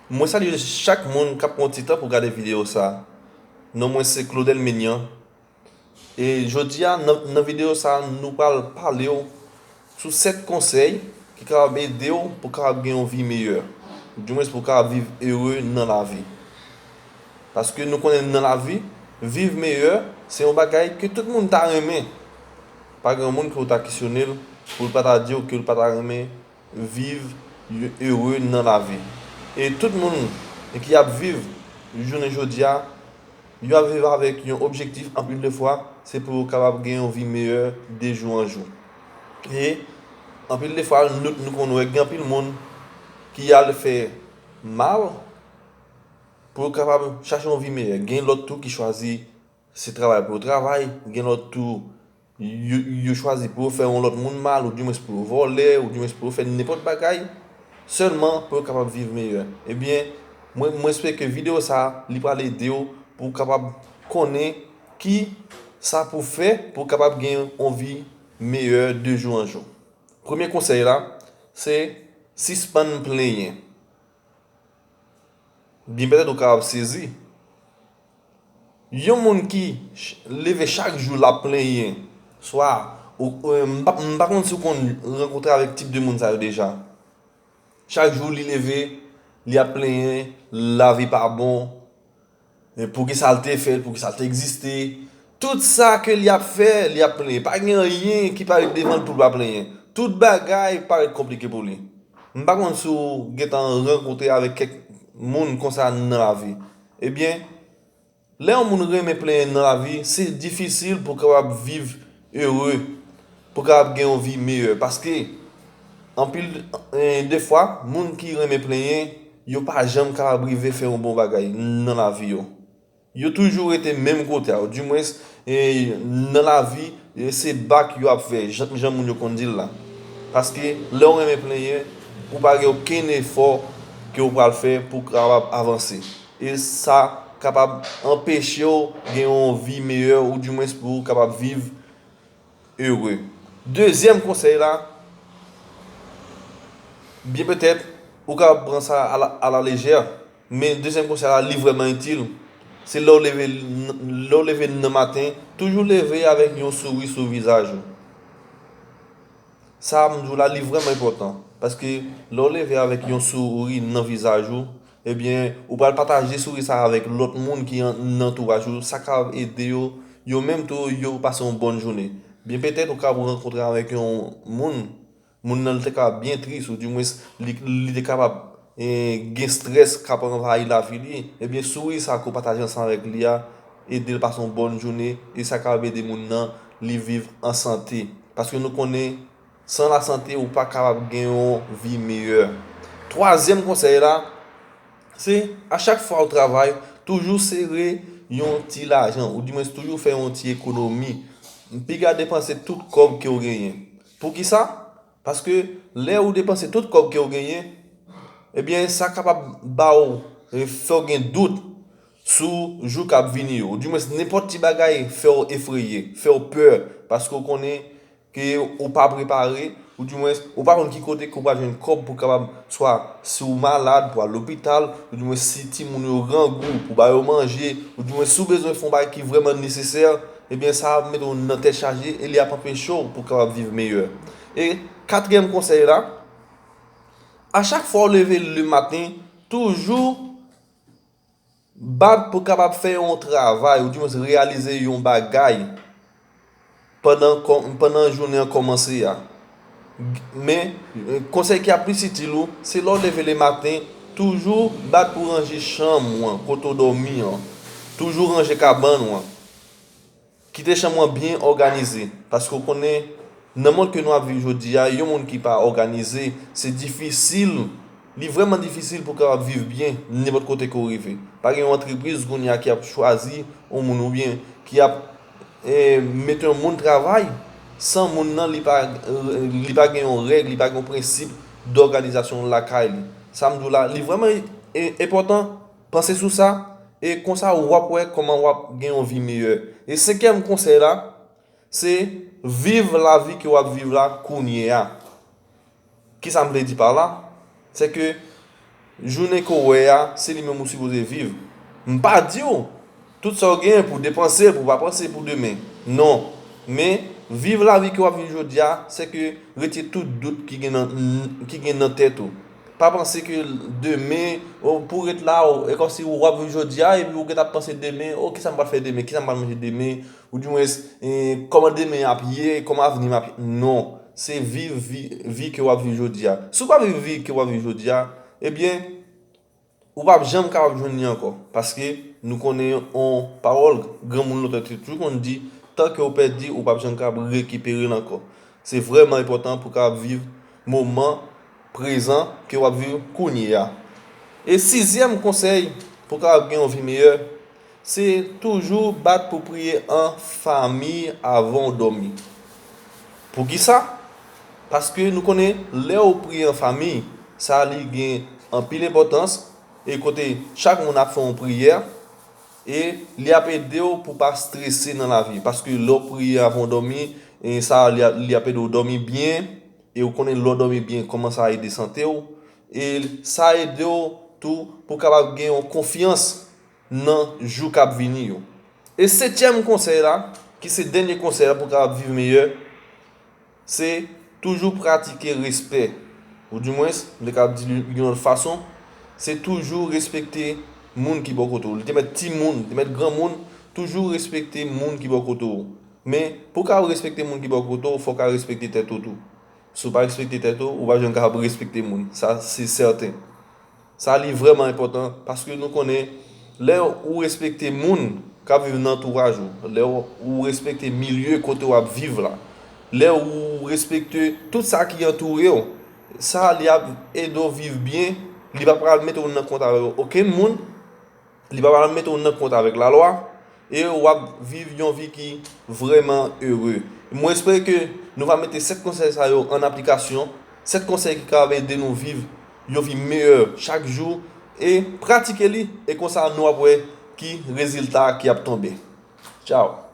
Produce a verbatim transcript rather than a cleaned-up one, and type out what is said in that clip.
Mwen salye chak moun k ap pran ti tan pou gade videyo sa. Non mwen se Claudel Menian. E jodi a, nan, nan videyo sa, nou pral pale w sou sèt konsèy ki kapab ede w pou w kapab gen yon vi meyè. Oudimwens pou w kapab viv ere nan lavi. Paske nou konnen nan lavi, viv meyè, se yon bagay ke tout moun ta renmen. Pa gen yon moun ke w ta kesyone l pou l pa ta di w ke l pa ta renmen viv ere nan lavi. E tout moun ki ap viv jounen jodi a, yo ap viv avèk yon objektif anpil de fwa, se pou yo kapab gen yon vi meyè de jou an jou. E anpil de fwa, nou, nou konn wè gen anpil moun ki al fè mal pou yo kapab chache yon vi meyè. Gen lòt tou ki chwazi se travay pou yo travay, gen lòt tou yo, yo chwazi pou yo fè yon lòt moun mal, oudimwens pou yo vòlè, oudimwens pou yo fè nenpòt bagay, sèlman pou yo kapab viv meyè. Ebyen, mwen, mwen espere ke videyo sa a, li pral ede w pou w kapab konnen ki sa pou fè pou w kapab gen yon vi meyè de jou an jou. Premye konsèy la, se sispann plenyen. Byen petèt ou kapab sezi. Yon moun ki ch- leve chak jou l ap plenyen, swa ou, ou- m pa, m pa konn si w konn rankontre avèk tip de moun sa yo deja. Chak jou li leve, li ap plenyen, lavi pa bon, e poukisa l te fèt, poukisa l te egziste. Tout sa ke li ap fè, li ap plenyen. Pa gen anyen ki parèt devan l pou l pa plenyen. Tout bagay parèt konplike pou li. M pa konn si w gentan rankontre avèk kèk moun konsa nan lavi. Ebyen, lè yon moun renmen plenyen nan lavi, se difisil pou w kapab viv ere, pou w kapab gen yon vi meyè. Paske, anpil, eh, de fwa, moun ki renmen plenyen, yo pa janm kapab rive fè yon bon bagay nan lavi yo. Yo toujou rete menm kote a, oudimwens, eh, nan lavi, eh, se bak yo ap fè, jan, jan moun yo konn di l la. Paske, lè w renmen plenyen, ou pa gen okenn efò ke w pral fè pou w kapab avanse. E sa kapab anpeche w gen yon vi meyè, oudimwens pou w kapab viv ere. Dezyèm konsèy la, byen petèt, ou kapab pran sa a la, a la lejè, men dezyèm konsèy la, li vrèman itil. Se lè w leve, lè w leve nan maten, toujou leve avèk yon souri sou vizaj ou. Sa a m di w la, li vrèman enpòtan. Paske lè w leve avèk yon souri nan vizaj ou, ebyen, ou pral pataje souri sa a avèk lòt moun ki an, nan antouraj ou. Sa ka ede yo, yo menm tou, yo pase yon bòn jounen. Byen petèt, ou ka rankontre avèk yon moun, moun nan li te ka byen tris, oudimwens, li, li te kapab, eh, gen strès k ap anvayi lavi li. Ebyen, souri sa a ke w pataje ansanm avèk li a, ede l pase yon bòn jounen, e sa kapab ede moun nan, li viv an sante. Paske nou konnen, san lasante, ou pa kapab gen yon vi meyè. Twazyèm konsèy la, se a chak fwa ou travay, toujou sere yon ti lajan, oudimwens toujou fè yon ti ekonomi. Piga depanse tout kòb ke w genyen. Poukisa? Paske lè ou depanse tout kòb ke w genyen, ebyen, sa kapab ba w, e, fè w gen dout sou jou k ap vini yo. Oudimwens, nenpòt ti bagay fè w efreye, fè w pè, paske w konnen ke ou pa prepare, oudimwens, ou pa konn ki kote ke w pral jwenn kòb pou w kapab, swa si w malad, pou al lopital, oudimwens si timoun yo grangou, pou ba yo manje, oudimwens si w bezwen fè yon bagay ki vrèman nesesè, ebyen, sa ap mete w nan tèt chaje e li ap anpeche w pou w kapab viv meyè. E katriyèm konsèy la, a chak fwa w leve le maten, toujou bat pou w kapab fè yon travay, oudimwens reyalize yon bagay pandan kò-, pandan jounen an kòmanse a. Men, konsèy ki ap plis itil ou, se lè w leve le maten, toujou bat pou ranje chanm ou an, kote w dòmi an. Toujou ranje kabann ou an. Kite chanm ou an byen òganize, paske w konnen, nan mond ke nou ap viv jodi a, yon moun ki pa òganize, se difisil, li vrèman difisil pou w kapab viv byen nenpòt kote ke w rive. Pa gen yon antrepriz kounye a ki ap chwazi yon moun oubyen ki ap, eh, mete yon moun travay san moun nan li pa, li pa gen yon règ, li pa gen yon prensip dòganizasyon lakay li. Sa m di w la, li vrèman, eh, enpòtan, panse sou sa, e konsa w ap wè kòman w ap gen yon vi meyè. E senkyèm konsèy la, se viv lavi ke w ap viv la kounye a. Kisa m vle di pa la? Se ke Jounen ke w wè a, se li menm ou sipoze viv. M pa di w, tout sa w genyen pou w depanse l, pou w pa panse pou demen. Non. Men, viv lavi ke w ap viv jodi a, se ke retire tout dout ki gen nan, ki gen nan tèt ou. Pa panse ke demen, ou pou ret la, ou, e kòmsi w ap viv jodi a, epi ou gentan ap panse demen, o, kisa m pral fè demen, kisa m pral manje demen, ou dimwens, e, kòman demen ap ye, kòman avni m ap ye. Non. Se viv vi, vi ke w ap viv jodi a. Si w pa viv vi ke w ap viv jodi a, ebyen, ou p ap janm kapab jwenn li ankò. Paske nou konnen yon pawòl granmoun lontan te toujou konn di, tan ke w pèdi, ou p ap janm kapab rekipere l ankò. Se vrèman enpòtan pou w kapab viv moman prezan ke w ap viv kounye a. E sizyèm konsèy pou w kapab gen yon vi meyè, se toujou bat pou priye an fanmi avan w dòmi. Poukisa? Paske nou konnen lè w priye an fanmi, sa li gen anpil enpòtans, e kote chak moun ap fè yon priyè, e li ap ede w pou w pa strese nan lavi. Paske lè w priye avan w dòmi, e sa li ap, li ap ede w dòmi byen, e w konnen lè w dòmi byen, kòman sa ede sante w, e sa ede w tou pou w kapab gen yon konfyans nan jou k ap vini yo. E setyèm konsèy la, ki se dènye konsèy la pou w kapab viv meyè, se toujou pratike respè. Oudimwens, m te kapab di li yon lòt fason, se toujou respekte moun ki bò kote w. Li te mèt timoun, li te mèt granmoun, toujou respekte moun ki bò kote w. Men, pou w ka respekte moun ki bò kote w, fò w ka respekte tèt ou tou. Si w pa respekte tèt ou, ou pa janm kapab respekte moun. Sa, se sèten. Sa li vrèman enpòtan, paske nou konnen lè ou respekte moun k ap viv nan antouraj ou, lè ou, ou respekte milye kote w ap viv la, lè ou respekte tout sa ki antoure w, sa li ap ede w viv byen, li pa pral mete w nan kont avèk okenn moun, li pa pral mete w nan kont avèk lalwa, e w ap viv yon vi ki vrèman ere. Mwen espere ke nou va mete sèt konsèy sa yo an aplikasyon, sèt konsèy ki kapab ede nou viv yon vi meyè chak jou, e pratike li, e konsa nou ap wè ki rezilta ki ap tonbe. Tchao!